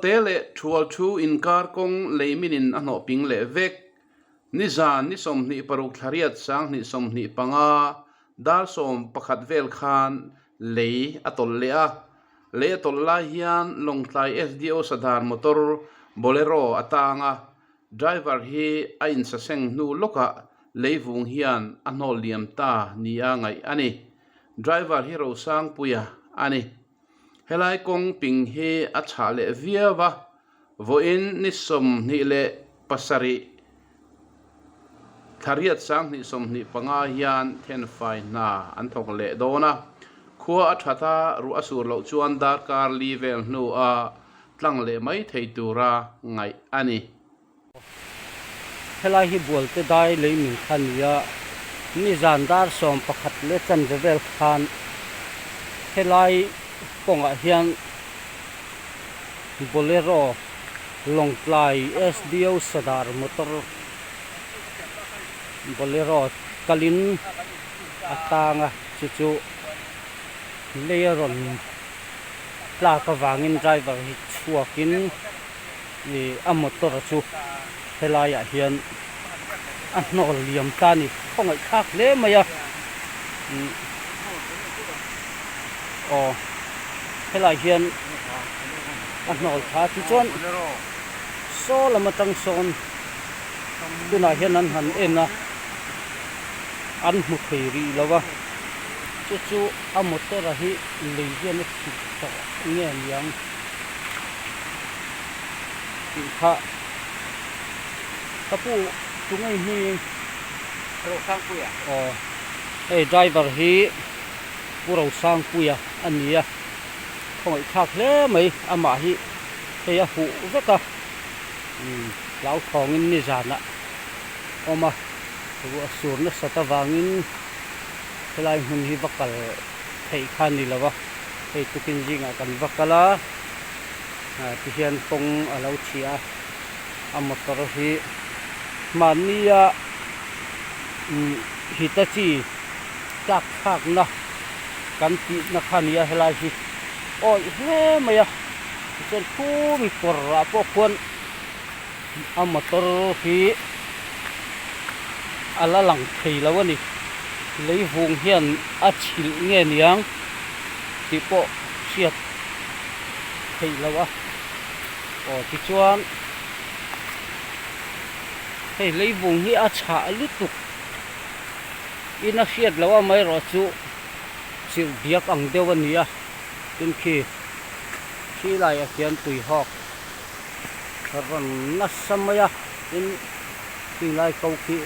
Bualte leh Thual thu inkar kawng lei minin a hnawh ping leh vek. Nizan ni 26 thlariat 2025 dar 11 vel khan lei a tawlh leh a. Lei a tawlh lai hian Lawngtlai SDO Sadar motor Bolero a tang a, driver hi a insaseng hnu lawkah leivung hian a hnawl liam ta nia ngaih a ni. Driver hi Rosangpuia a ni. Helai kawng ping hi a chhah leh viau a, vawiin ni 27 thlariat 2025 hian thenfai hna an thawk leh dawn a, khua a that a, ruah a sur loh chuan darkar li vel hnua tlang leh mai thei tura ngaih a ni. Helai hi Bualte dai lei min kha a ni a, nizan dar 11 leh chanve vel khan helai kawngah hian Bolero Lawngtlai SDO Sadar motor Bolero kalin a tang a, chu chu lei a rawn tlak avangin driver hi chhuakin. Ih a motor chu helaiah hian a hnawl liam ta a ni khawngaih thlak hle mai a ih aw helaiah hian a hnawl tha tichuan saw lam atang sawn tunah hian an han en a an hmu thei rih lo a chu chu a motor a hi lei hian a chhilh tawh nge niang. Tih kha ka pu chu ngei hi Rosangpuia aw hei driver hi Pu Rosangpuia a ni a khawngaih thlak hle mai amah hi hei a huh vek a umm hlauthawngin nizanah awm a ruah sur nasat avangin helai hmun hi va kal theih kha a ni lo a. Hei tukin zingah kan va kal a, tihian kawng a lo chhia a, a motor hi mahnia Hitachi tlak thlakna kan tihna kha a ni a helai hi awih hle mai a, tichuan khumi kawrah pawh khuan a motor hi a la lang thei lo a ni, leivung hian a chhilh nge niang tih pawh hriat theih loh a, aw tichuan hei leivung hi a chhah lutuk in a hriat loh amaherawhchu chirh diak ang deuh a ni a, tin khi khi laiah khian tuihawk. Rawn nasa mai a, tin khing lai ko khi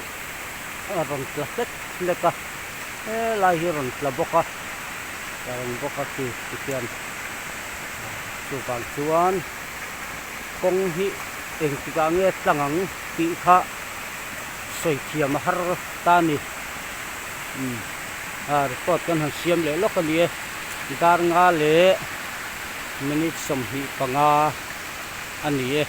a rawn tla hlek hlek a, helai hi a rawn tla bawk a, tla reng bawk a khi tikhian chuvang chuan kawng hi engtikah nge tlang ang tih kha sawi thiam a har ta a ni. Umm record kan han siam leh lawk a ni e, dar nga leh. Minute 25 a ni e.